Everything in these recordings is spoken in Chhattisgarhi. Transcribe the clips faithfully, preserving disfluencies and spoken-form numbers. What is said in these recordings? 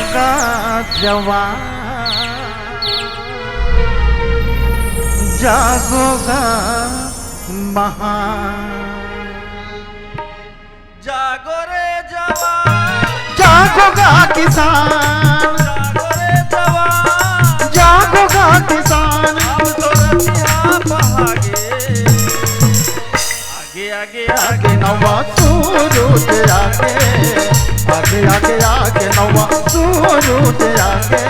का जवान जागो गा महान। जागो रे जवान। जागो गा किसान। जागो रे जवान। जागो गा किसान। अब तो रतिया बहागे। आगे आगे आगे नवा सूरज आगे। आगे आगे आगे नवा सूरज आगे।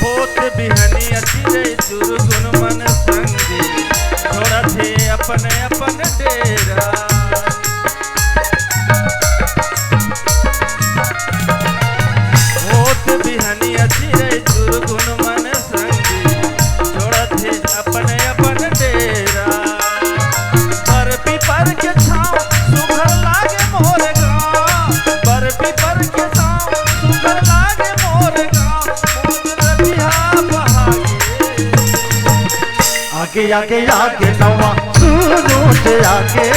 होत बिहनिया चिरई चुरगुन मन संगे, छोड़त हे अपन अपन डेरा। होत बिहनिया चिरई चुरगुन मन संगे, छोड़त हे अपन अपन डेरा। बर पीपर के छाँव सुघर लागे मोर गाँव, बर पीपर के छाँव सुघर लागे मोर गाँव, मोर रतिहा बहागे। आगे आगे आगे नवा सूरज आगे।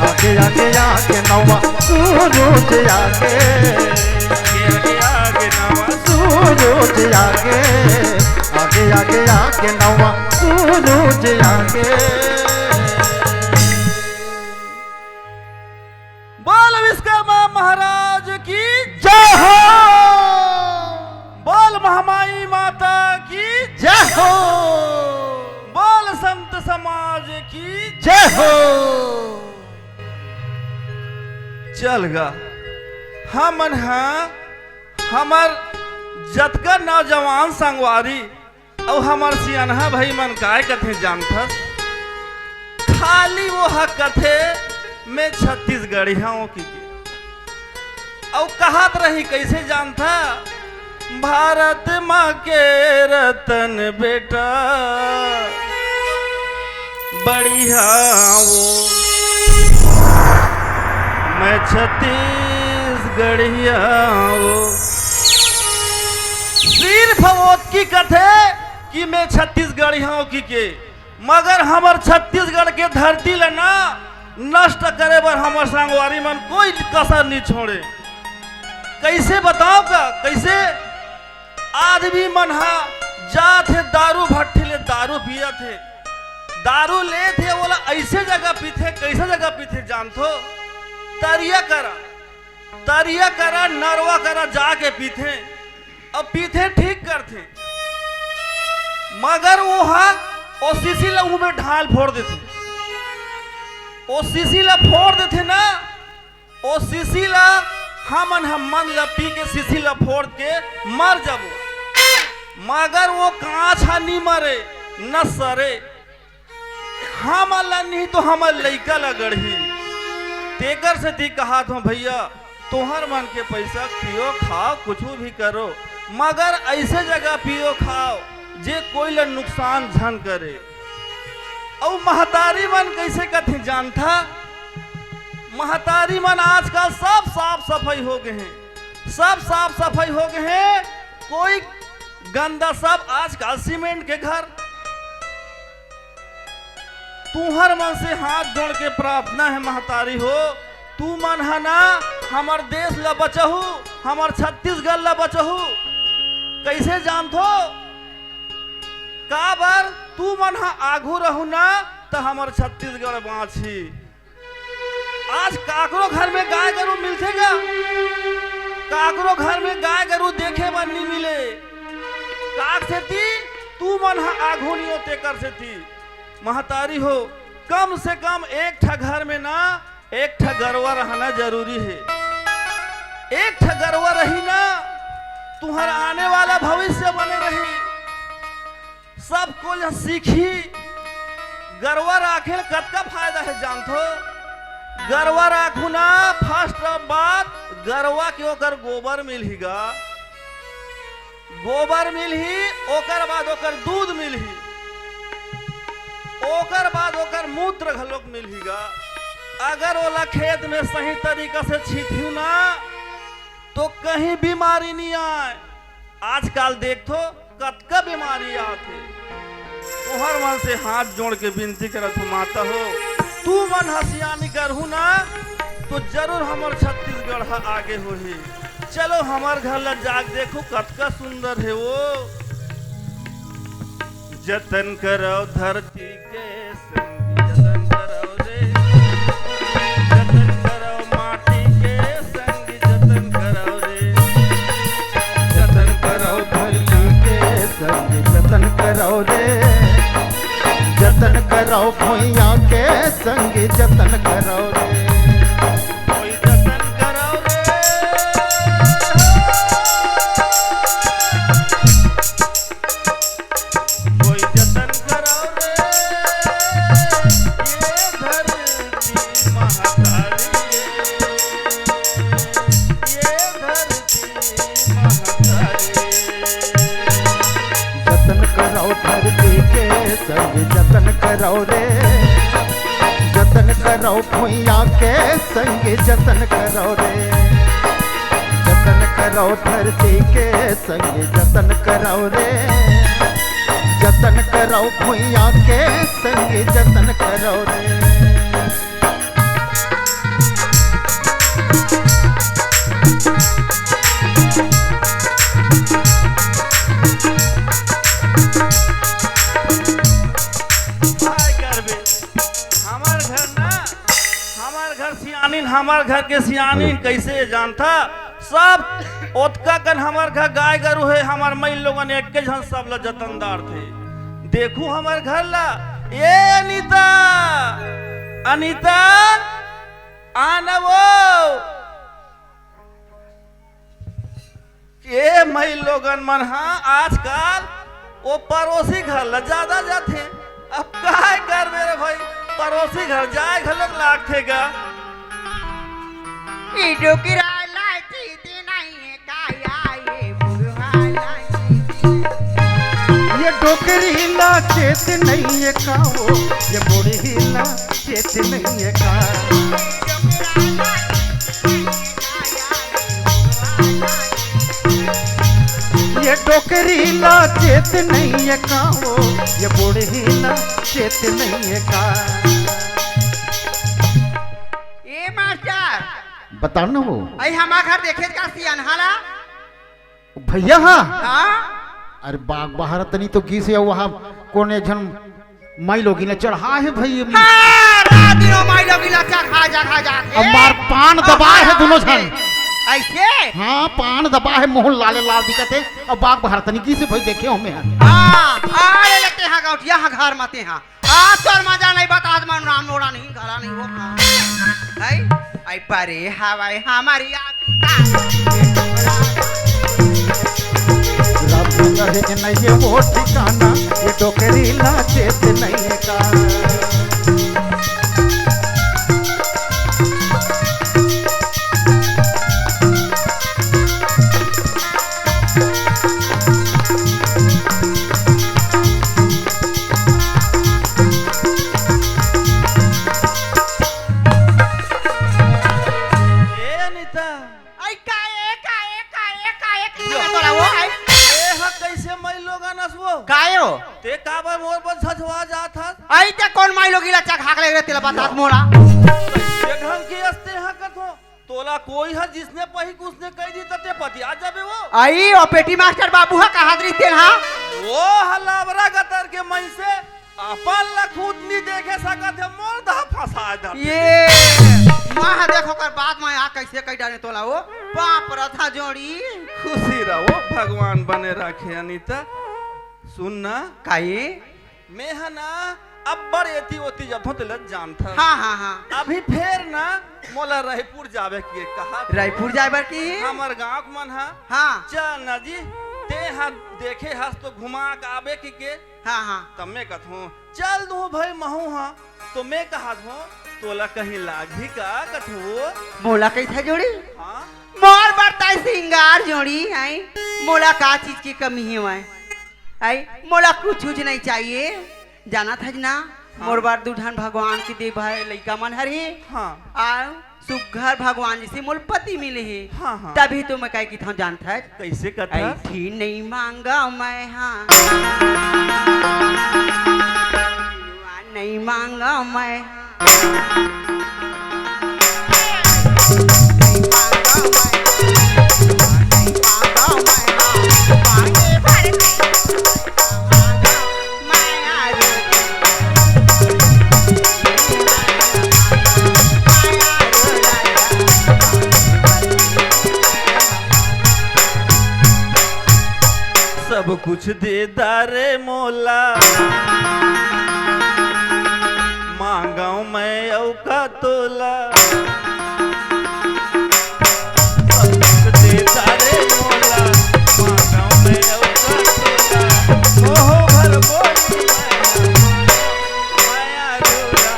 आगे आगे आगे नवा सूरज आगे। आगे आगे आगे नवा सूरज आगे। आगे आगे आगे नवा सूरज आगे। बोल विश्वकर्मा महाराज की जय हो। बोल महामाई माता की जय हो। बोल संत समाज की जय हो। चल गा, हमन ह, हमर जतका नौजवान संगवारी अउ हमर सियानहा भाई मन काय कथे जानथस? खाली वो ह कथे, "मैं छत्तीसगढ़िया हूँ," कि के। अउ कहत रही, कइसे जानथा? "भारत माँ के रतन बेटा, बढ़िया वो, मैं छत्तीसगढ़िया वो।" सिर्फ ओतकी कथे कि मैं छत्तीसगढ़िया हूँ कि के, मगर हमर छत्तीसगढ़ के धरती ल ना नष्ट करे बर हमर संगवारी मन कोई कसर नहीं छोड़े। कैसे बताओ का, कैसे आदमी मन हा जात हे दारू भट्ठी ले दारू पियत हे, दारू लेत हे, ओला ऐसे जगह पीथे, कैसे जगह पीथे जानथो? तरिया करा, तरिया करा, नरवा करा जाके पीथे। अब पीथे ठीक करथे, मगर वो हा ओ शीशी ला उहू में ढाल फोड़ देथे। ओ शीशी ला फोड़ देथे ना, ओ शीशी ला हमन, हमन ला पी के शीशी ला फोड़ के मर जाबो, मगर वो कांच हा नी मरे, न सरे। हमन ला नहीं तो हमर लइका ला गढ़ही। तेकर सेती कहात हूँ भैया, तोहर मन के पैसा पियो खाओ, कुछ भी करो, मगर ऐसे जगह पियो खाओ जे कोई ला नुकसान झन करे। अउ महतारी मन कैसे कथे जानथा? महतारी मन आजकल सब साफ सफाई हो गए हैं, सब साफ सफाई हो गए हैं। कोई गंदा, सब आजकल सीमेंट के घर। तुहर मन से हाथ जोड़ के प्रार्थना है महतारी हो, तू मन ह ना हमर देश ला बचहू, हमर छत्तीसगढ़ ला बचहू। कैसे जानथो? काबर तू मन ह आघू रहू ना, त हमर छत्तीसगढ़ बाँचही। आज काकरो घर में गाय गरु मिलथे का? काकरो घर में गाय गरु देखे बर नहीं मिले। काक सेती तू मन ह आघू नहीं हो, तेकर सेती। महतारी हो, कम से कम एक ठा घर में ना एक ठा गरवा रहना जरूरी है। एक ठा गरवा रही ना, तुहर आने वाला भविष्य बने रही। सब कोई ह सीखी। गरवा राखे ले कतका फायदा है जानथो? गरवा राखू ना, first बात गरवा के ओकर गोबर मिलही गा, गोबर मिलही, ओकर बाद ओकर दूध मिलही, ओकर बाद ओकर मूत्र घलोक मिलही गा। अगर ओला खेत में सही तरीका से छीतहू ना, तो कहीं बीमारी नइ आय। आजकल देखथो, कतका बीमारी आथे। तुंहर मन से हाथ जोड़ के बिनती करत हंव, माता हो, तुमन ह सियानी करहू ना, तो जरूर हमर छत्तीसगढ़ ह आगे होही। चलो, हमर घर ला जाके देखो, कतका सुंदर हे वो। जतन करव धरती के संगी, जतन करव रे। जतन करव माटी के संगी, जतन करव रे। जतन करव धरती के संगी, जतन करव रे। जतन करव भुइयां के संगी, जतन करव रे। कोई जतन करव रे। कोई जतन करव रे, ये धरती महतारी, ये धरती महतारी। जतन करव धरती के संग, जतन करव रे, जतन करव भुइयां के संग, जतन करव रे। जतन करव धरती के संग, जतन करव रे। जतन करव भुइयां के संग, जतन करव रे। काय करबे? हमर घर ना, हमर घर सियानिन, हमर घर के सियानिन कइसे जानथा? सब ओतका कन हमर घर गाय गरू हे, हमर मइलोगन एके झन सब ल जतन डारथे। देखू हमर घर ला, ए अनिता, अनिता, आ न वो। ए मइलोगन मन ह आजकल ओ परोसी घर ला जादा जाथे। अब काय करबे रे भई, परोसी घर जाय घलोक लागथे गा। ई डोकरा ला चेत नइ हे का, या ये बुढ़वा ला चेत नइ हे। ये डोकरी ला चेत नइ हे का वो, ये बुढ़ी ला चेत नइ हे का। ये डोकरी ला चेत नइ हे का वो, ये बुढ़ी ला चेत नइ हे का। ए मास्टर, बता न वो। अई हमार घर देखे का सियानहा ला? भइया हा? हाँ? अरे बाग बहार तनी तो गिस हे, वहाँ कोन एक झन माईलोगिन ला चढ़ा हे भइया। हाँ, रात दिन माईलोगी ला चढ़ा चढ़ा जात हे। अब मार पान दबाय हे दूनों झन। अइसे? हाँ, पान दबाय हे, मुँह लाले लाल दिखत हे। अब बाग बहार तनी गिस हे भई, देखे हों मैं। हाँ, अरे लेते हाँ गौटिया हाँ घर मते हाँ। आज तोर मजा नइ बता, आज मन राम नोड़ा नहीं, घरा नहीं हो। हैं? आई परे हवय हमर यार। राम नोड़ा हे नहीं ये वो ठिकाना, ये डोकरी ला चेत नइ हे का। ए अनिता। आई का ए, का ए, का ए, का ए, का ए, तोला वो आई। ए ह कइसे माईलोगन अस वो? काय हो? ते काबर मोर बर झझवा जात हस? आई ते कोन माईलोगी ला चघाक ले रे, तेला बतात मोला। ये ढंग के अस्ते ह कथो। तोला कोई ह जिसने पही कुसने कहि दी त ते पतिया जाबे वो। आई ओ पेटी मास्टर बाबू ह कहात रहिस तेन हा। वो ह लाबरा गतर के मइनसे अपन ला खुद नी देखे सकत हे, मोर दहा फंसाय दे। ये माँ ह देखो कर बात माँ यहाँ कइसे कहि डारे तोला वो। बाप रथा जोड़ी। खुशी रहो, भगवान बने राखे अनिता। सुन ना। काई? मैं ह ना अब्बड़ एती ओती जथों तेला जानथस। हाँ, हाँ, हाँ। अभी फेर ना मोला रईपुर जाबे के कहा। रईपुर जाए बर की? हमर गाँव के मन ह। हाँ। चल ना जी, ते ह देखे हस तो घुमा के आबे की के। हाँ, हाँ। त मैं कथों, चल दूँ भई महूँ ह। तो मैं कहत हों, तोला कहीं लागही का कथों? मोला कइसे जोड़ी? हाँ। मोर बर तैं सिंगार जोड़ी, हैं? मोला का चीज के कमी हे वय? आई, मोला कुछ, कुछ नहीं चाहिए, जानत हस ना? हाँ। मोर बर दू ठन भगवान के दे भाई लइका मन हर हे। हाँ। आ सुग्घर भगवान जइसे मोर पति मिले हे। हाँ, हाँ। तभी तो मैं कहे किथंव जानत हस। कइसे कथा? ऐठी नइ मांगा मैं हा, नइ मांगा मैं हा। सब कुछ दे दा रे मोला, मांगव मैं अउ का तोला। सब कुछ दे दा रे मोला, मांगव मैं अउ का तोला। ओहो भर बोली मैं माया रोला।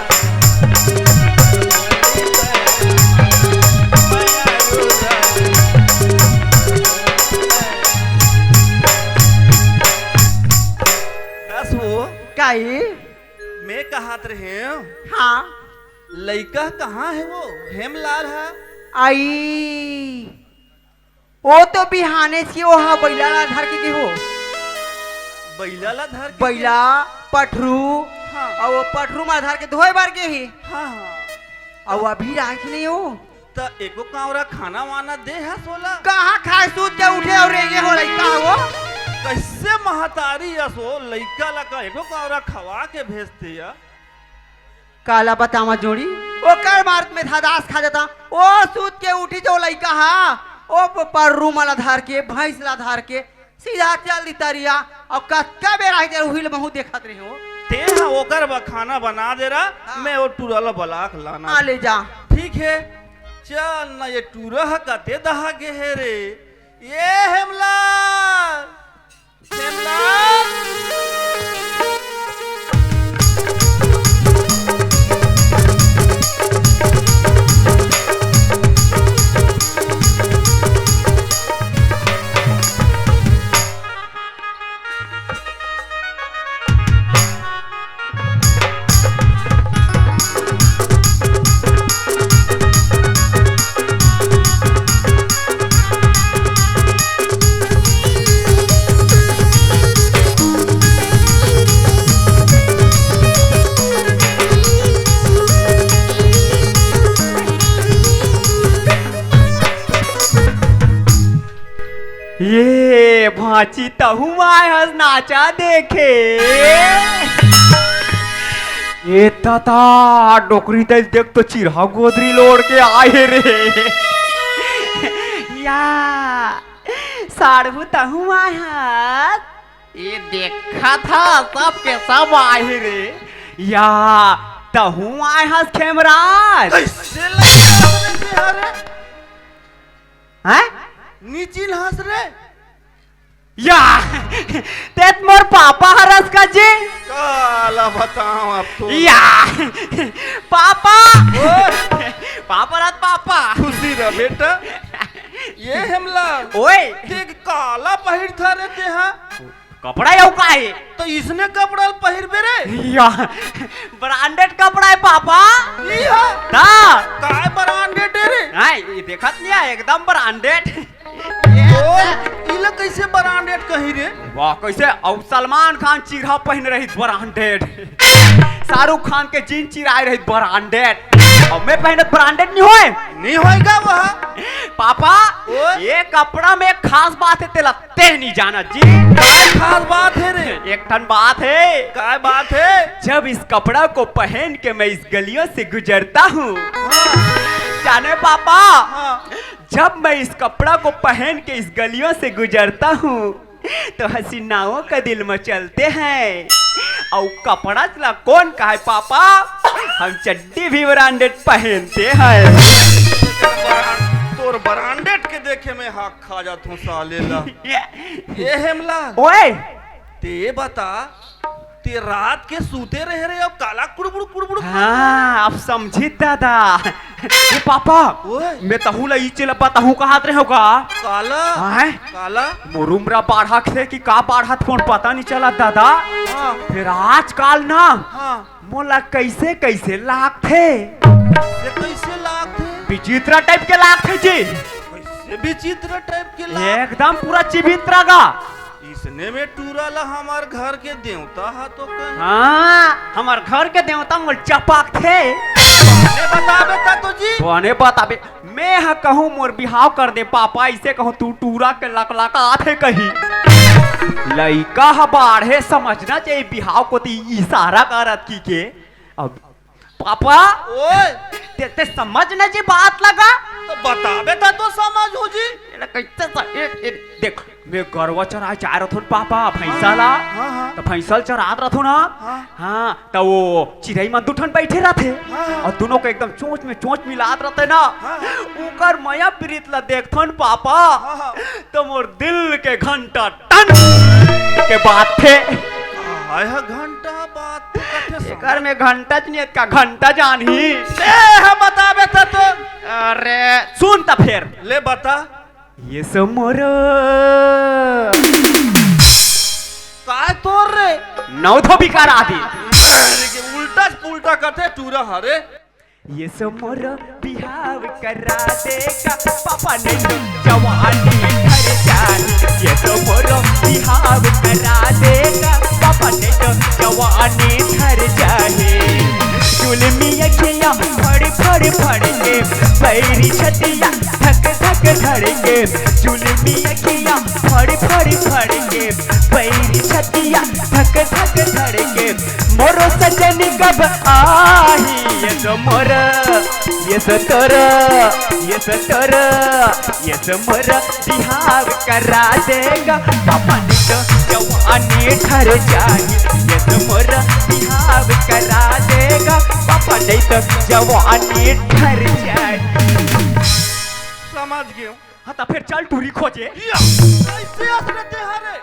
बस वो। काई? मैं कहत रहेंव। हाँ। लइका कहाँ हे वो? हेमलाल हा? आई। ओ तो बिहाने से ओहा बइला ला धर के गे हो। बइला ला धर के बइला, पठरू, हाँ। अउ ओ पठरू मा धर के धोए बर गे हे। हाँ, हाँ। अउ अभी राख नहीं हो। त एको कांवरा खाना वाना दे हस ओला? कहाँ खाए, सूत के उठे अउ रेंगे हो लइका हो। कइसे महतारी अस ओ लइका ला का एको कांवरा खवा के भेजते या? काला बतावा जोड़ी, ओकर मारत में धदास खा जाता। ओ सूत के उठी जो लइका हा, ओ प-, पठरू मा ला धर के, भैंस ला धर के, सीधा चल दी तरिया। अउ कतका बेरा हे तेला उही ल महूँ देखत रहे हो। ते हा ओकर बर खाना बना दे रहा, हाँ। मैं ओ टूरा ला बलाक लाना। हाँ, ले जा। ठीक हे, चल ना, ये टूरा हा कते दहा गे हे रे। ये हेमलाल, हेमलाल। ये भांची तहूँ आय हस नाचा देखे। ए तता, डोकरी तइस देख तो चिरहा गोदरी ल ओढ़ के आय हे रे। या, साढ़ू तहूँ आय हस। ए देखत हा, सब के सब आय हे रे। या, तहूँ आय हस खेमराज। कइसे लइका हरे तेहा रे? हैं? नी चिन्हस रे। या, तें त मोर पापा हरस का जी। काला बतावंव अब तो। या, पापा। ओए। पापा रहत पापा। खुशी रह बेटा। ये हेमलाल। ओए। तें काला पहिरथा रे तेहा? कपड़ा अउ का हे? त इसने कपड़ा ल पहिरबे रे? या, branded कपड़ा हे पापा। इहा? ता। काय branded हे रे? हाँ, ये देखत नइ हे, एकदम branded। ओ, इला कइसे branded कही रे? वाह, कइसे? अउ सलमान खान चिरहा पहिने रहिस branded। शाहरुख खान के jeans चिराय रहिस branded। अउ मैं पहिनत branded नइ होय? नइ होय गा वो। पापा, ओ? ये कपड़ा में एक खास बात हे, तेला तें नइ जानस जी। काय खास बात हे रे? एक ठन बात हे। काय बात हे? जब इस कपड़ा को पहन के मैं इस गलियों से गुजरता हूँ, हाँ। जाने पापा, हाँ। जब मैं इस कपड़ा को पहन के इस गलियों से गुजरता हूँ, तो हसीनाओं का दिल मचलते हैं। अउ कपड़ा ला कोन कहय पापा, हम चड्डी भी branded पहनते हैं। तोर branded के देखे में हाक खा जात हूँ साले ला। ये हेमला, ओए! तें बता, ते रात के सूते रहे रे, अउ काला कुड़बुड़ कुड़बुड़ करत हाँ, अब समझिस दादा। ए पापा, ओए। मैं तहूँ ला ई चीज ला बताहूँ कहत रहे हँव का? काला? आय? काला? मोर उम्र बाढ़त हे कि का बाढ़त हे, कोन पता नइ चलत दादा। हाँ। फेर आजकल ना, हाँ। मोला कइसे कइसे लागथे। ये कइसे लागथे? विचित्र टाइप के लागथे जी। कइसे विचित्र टाइप के लागथे? एकदम पूरा चिवित्र गा। इसने में टूरा ला हमर घर के देवता हा तो कहे। हाँ, हमर घर के देवता मोला चपकथे। बने बताबे ता तो जी। बने बताबे। मैं ह कहूँ मोर बिहाव कर दे पापा, अइसे कहूँ तू टूरा के लकलकाथे कही। लइका ह बाढ़े समझना चाहिए बिहाव कोती इशारा करत कि के। अब पापा, ओए। ते, ते समझ न जी बात ला। तो बताबे ता तो समझहूँ जी। एला कइसे स-, ए, ए, देख, मैं गरवा चराय जाय रथों न पापा, भैंसा ला। हाँ, हाँ। त भैंसा ल चरात रथों ना। हाँ। हाँ, त वो चिरई मन दू ठन बइठे रथे। हाँ, हाँ। अउ दूनों के एकदम चोंच में चोंच मिलात रथे ना। हाँ, हाँ। ओकर मया प्रीत ला देखथों न पापा। हाँ, हाँ। त मोर दिल के घंटा टन के बाजथे। आय ह घंटा बाजथे कथे एकर में घंटा च नइ हे, का घंटा जानही? ले ह बताबे त तो। अरे सुन त फेर। ले बता। ये सो मोर। काय तोर रे? नौ धोबी करा दे। अरे के उल्टा पुल्टा कथे टूरा हरे। ये सो मोर बिहाव करा देगा, पापा नहीं तो जवानी ठर जाही। ये सो मोर बिहाव करा देगा, पापा नहीं तो जवानी ठर जाही। जुलमी अखियाँ फड़ फड़ फड़ के, बैरी छतिया धक धक धड़के। जुलमी अखियाँ फड़ फड़ फड़ के, बैरी छतिया धक धक धड़के। मोरो सजनी कब आही? ये सो मोर, ये सो तोर, ये सो तोर, ये सो मोर बिहाव करा देगा, पापा नहीं तो जवानी ठर जाही। ये सो मोर बिहाव करा देगा, पापा नहीं तो जवानी ठर जाही। समझ गेंव। हाँ, त फेर चल टूरी खोजे। या, कइसे अस रथे हरे?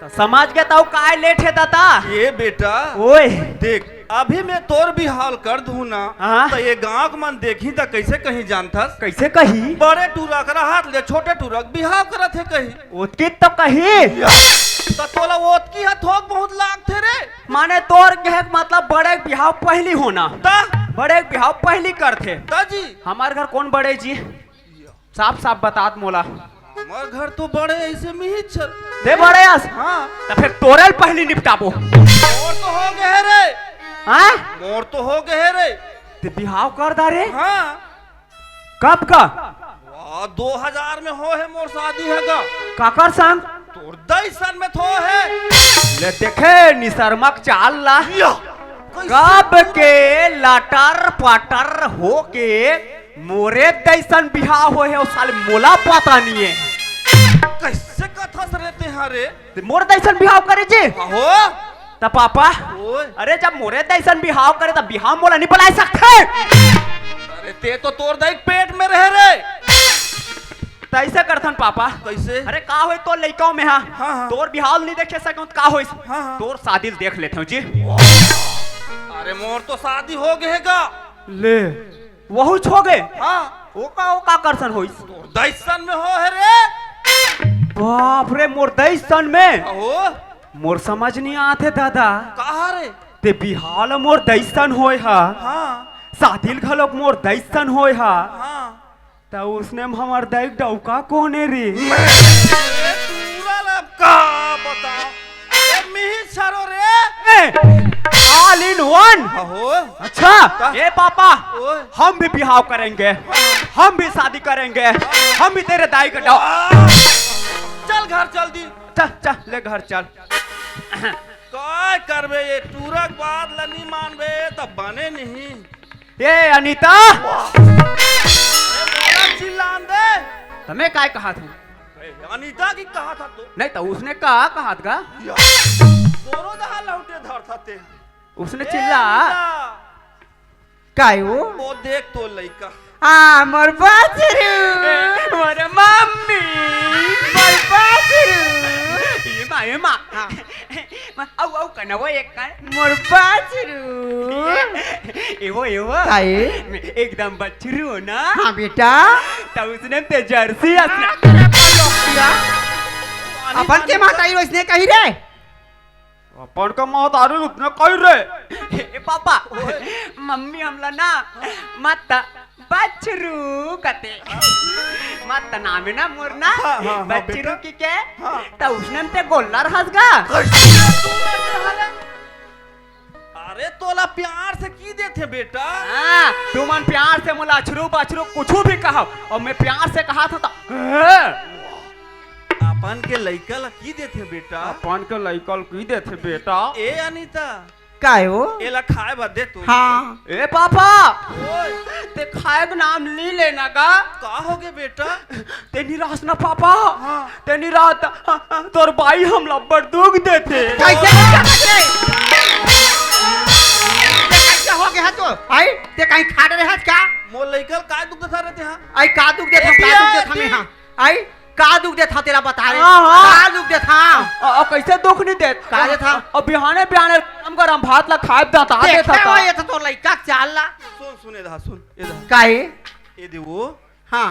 त समझ गे त अउ काय लेट हे दादा? ए बेटा, ओए। देख, अभी मैं तोर बिहाव कर दूँ ना, हाँ? त ये गाँव के मन देखही त कइसे कही जानथस? कइसे कही? बड़े टूरा के रहत ले छोटे टूरा के बिहाव करत हे कही। ओतकी त कही। या, त तोला ओतकी ह थोक बहुत लागथे रे। माने तोर कहे के मतलब बड़े के बिहाव पहिली होना। त? बड़े के बिहाव पहिली करथे। त जी। हमर घर कोन बड़े जी? साफ साफ बतात मोला। हमर घर तो बड़े अइसे मिहिच हर। ते बड़े अस? हाँ। त फेर तोरे ल पहिली निपटाबो। मोर तो हो गे हे रे। हाँ? मोर तो हो गे हे रे। ते बिहाव कर डारे? हाँ। कब का? वाह, दो हजार में होहे मोर शादी ह गा। काकर संग? तोर दइसन में तो होहे। ले देखे निसरमक चाल ला। या, कइसे? कब के लटर पटर होके मोरे दइसन बिहाव होहे, ओ साले मोला पता नइ हे। कइसे कथस रे तेंहा रे? ते मोर दइसन बिहाव करे जी? अहो। त पापा, ओए। अरे जब मोरे दइसन बिहाव करे त बिहाव मोला नइ बलाय सकथे? अरे ते तो तोर दाई के पेट में रहे रे। त अइसे करथन पापा। कइसे? अरे का होय तोर लइका में हा? हाँ, हाँ। तोर बिहाव नइ देखे सकंव त का होइस? हाँ, हाँ। तोर शादी ल देख लेथंव जी। अरे मोर तो शादी हो गे हे गा। ले। वहूच हो गे? हाँ। ओ का, ओ का करसन होइस? तोर दइसन में होहे रे। बाप रे, मोर दइसन में? अहो। मोर समझ नइ आत हे दादा। का रे? ते बिहाव ल मोर दइसन होय हा। हाँ। शादी ल घलोक मोर दइसन होय हा। हाँ। त उसने म हमर दाई के डौका कोन ए रे? मैं पूरा ला का बताओं? ए, मिहिच हरो रे। ए, all in one। अहो। अच्छा, का? ए पापा, ओए। हम भी बिहाव करेंगे, हम भी शादी करेंगे, हम भी तेरे दाई का डौ- आ, चल घर चल दी। चल, चल, ले घर चल। काय करबे, ये टूरा के बात ल नी मानबे, त बने नहीं। ए अनिता! ए, मोला चिल्लान दे। त मैं काय कहत हूँ? ए, अनिता की कहा था तो? नहीं त उसने का कहा था? या, तोरो जहाँ लौटे धर था ते। उसने ए, चिल्ला। अनिता। काय वो? वो देख तो लइका। हाँ, मोर बाछरू, मोर मम्मी, मोर बाछरू। ए माँ, ए माँ। हाँ। अउ, अउ, कनवो एक कर। मोर बछरू। एवो, एवो। काहे? एकदम बछरू हो ना? हाँ बेटा। त उसने ते जर्सी असना। अपन के महतारी वइसने कही रे। अपन के महतारी उसने कही रे। ए पापा, मम्मी हमला ना मत बछरू कथे। मत नाम हे ना मोर ना। हाँ, हाँ, हाँ, बछरू बेटा। की के? हाँ। त उसने ते गोल्लर हंस गा। अरे तोला प्यार से की देथे बेटा? हाँ, तुमन प्यार से मोला अछरू बछरू कुछु भी कहो अउ मैं प्यार से कहा था तो, हाँ। अपन के लइका ला की देथे बेटा? अपन के लइका ला की देथे बेटा? ए अनिता, काय हो? एला खाए बर दे तू। हाँ। ए पापा, ओए। ते खाए के नाम नी लेना का? का होगे बेटा? ते निराश ना पापा। हाँ। ते निराश, तोर बाई हमला बड़ दुख देथे। कैसे दुख देथे? ते कैसे हो गया तो? आई, ते कहीं खाड़ रहे हस का? मोर लइका ल का दुख देथा रहते हाँ? आई, का दुख देथा, ए, का दुख ए, देथा मैं हाँ? आई, का दुख देथा तेला बता रे। हाँ, हाँ। का दुख देथा? अ, अ, कैसे दुख नहीं देत? का देथा? अब बिहाने, बिहाने गरम, गरम भात ला खाए दाता देख देथा ले, का? ये तो तोर लइका के चाल ला। सुन, सुन, ए दा, सुन, ए दा। काहे? ए दे वो। हाँ।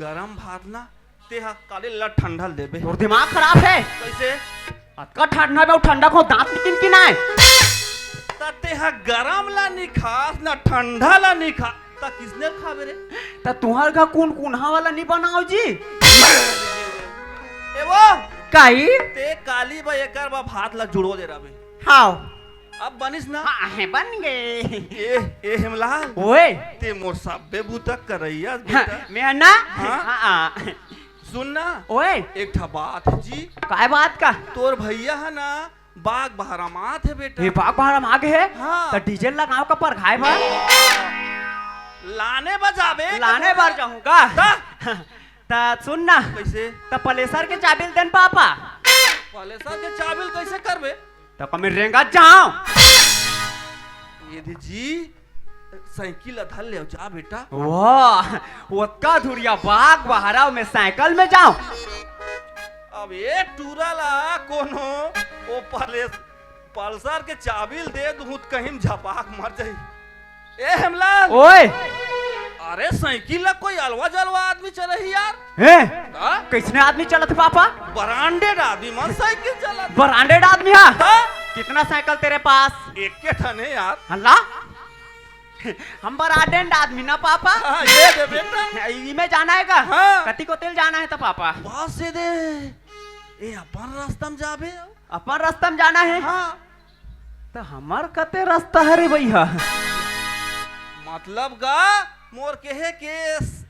गरम भात ना, ते हा काले ला ठंडा ल देबे। तोर दिमाग खराब हे। कैसे? अतका ठंडा में ठंडा को दांत निकिन की नाय? त ते हा गरम ला नी खास, ना ठंडा ला नी खा, त किसने खाबे रे? त तुहर घर कौन कोन्हा वाला नी बनाओ जी? ए वो, काई? ते काली बा एकर बा भात ला जुड़ो दे रहा बे। हाँ। अब बनिस ना? हाँ, हे बन गए। ए, ए हेमलाल। ओए। ते मोर सब्बे बूता करैया हाँ, बेटा। मैं ना? हाँ? हाँ, हाँ। सुन ना। ओए। एक ठा बात हे जी। काय बात का? तोर भैया हे ना, बाग बहरा म आत हे बेटा। ये बाग बहरा म आगे हे? हाँ। त डीजल लगाओ का पर घाय भर? लाने बर जाबे लाने कहाँ? बर जाहूँ का? त? त सुन ना। कैसे? त पलेसर के चाबी ल देन पापा। पलेसर के चाबी ल कैसे करबे? त का मैं रेंगत जाऊं? ये दे जी, साइकिल ला धर ले जा बेटा। वाह, ओतका धुरिया बाग बहरा में साइकिल में जाऊं। अब ए टूरा ला कोनो ओ पलेस-, पल्सर के चाबी ल दे दूं त कहीं झपाक मर जाही। ए हेमलाल। ओए। अरे साइकिल ला कोई अलवा जलवा आदमी चलाही यार। हैं? हाँ? कैसने आदमी चलाथे पापा? ब्रांडेड आदमी मन साइकिल चलाथे। ब्रांडेड आदमी हा? हाँ? कितना साइकिल तेरे पास? एके ठन हे यार। हल्ला? हम ब्रांडेड आदमी ना पापा। हाँ, ये दे बेटा। इमे जाना हे का? हाँ। कति कोती ल जाना हे त पापा? बस ये दे। ए अपन रास्ता म जाबे। अपन रास्ता म जाना हे? हाँ। त हमर कते रास्ता हरे भैया? मतलब गा, मोर कहे के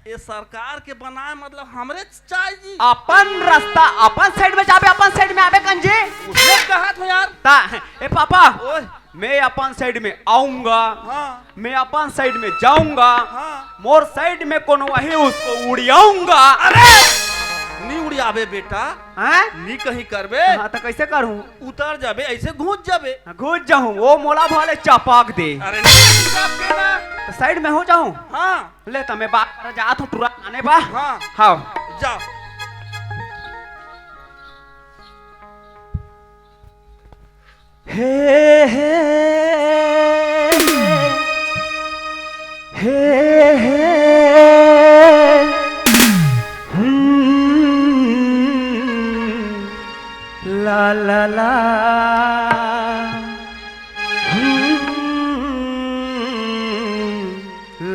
ए सरकार के बनाए मतलब हमरे चाही जी। अपन रास्ता, अपन साइड में जाबे, अपन साइड में आबे कंजी। उसने कहा था यार। ता, ए पापा, ओए। मैं अपन साइड में आऊंगा, हाँ। मैं अपन साइड में जाऊंगा, हाँ। मोर साइड में कोनो आही उसको उड़ियाऊंगा। अरे! नी उड़ियाबे बेटा। हैं? नी कहीं करबे। हाँ, त कैसे करूं? उतर जाबे, ऐसे घुस जाबे। हाँ, घुस जाऊं, वो मोला भले चपाक दे। अरे नहीं, चपाक दे ना। त साइड में हो जाऊं? हाँ। ले, त मैं बात कर जात हूँ, टूरा आने बा। हाँ। हाँ। जा। हे, हे, हे, हे, हम्म, ला, ला, ला, हम्म,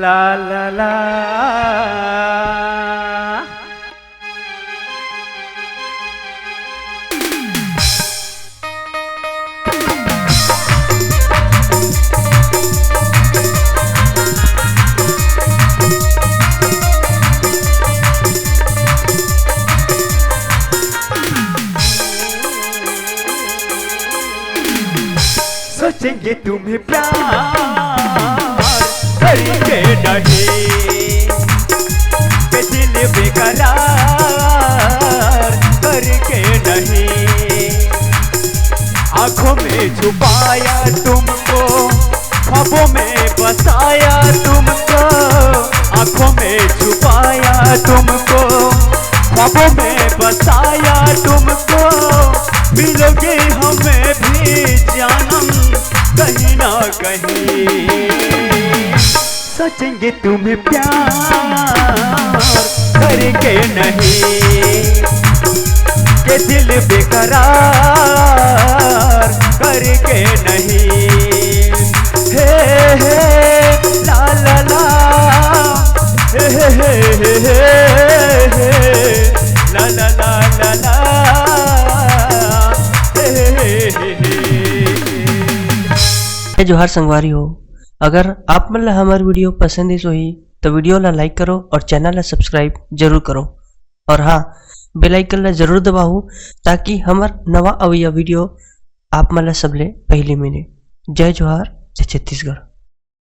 ला, ला, ला। सोचेंगे तुम्हें प्यार करके नहीं, के दिल बेकरार करके नहीं। आंखों में छुपाया तुमको, ख्वाबों में बसाया तुमको, आंखों में छुपाया तुमको, ख्वाबों में बसाया तुमको। मिलोगे हमें भी जानम कहीं ना कहीं। सोचेंगे तुम्हें प्यार करके नहीं, के दिल बेकरार करके नहीं। हे हे ला ला ला, हे हे हे हे हे हे, ला ला ला ला ला, हे हे हे हे हे। जय जोहार संगवारी हो, अगर आप मन ला हमर वीडियो पसंद आइस होही तो वीडियो ला लाइक करो और चैनल ला सब्सक्राइब जरूर करो और हाँ, बेल आइकन ला जरूर दबाओ, ताकि हमर नवा अवैया वीडियो आप मन ला सबले पहले मिले। जय जोहार, जय छत्तीसगढ़।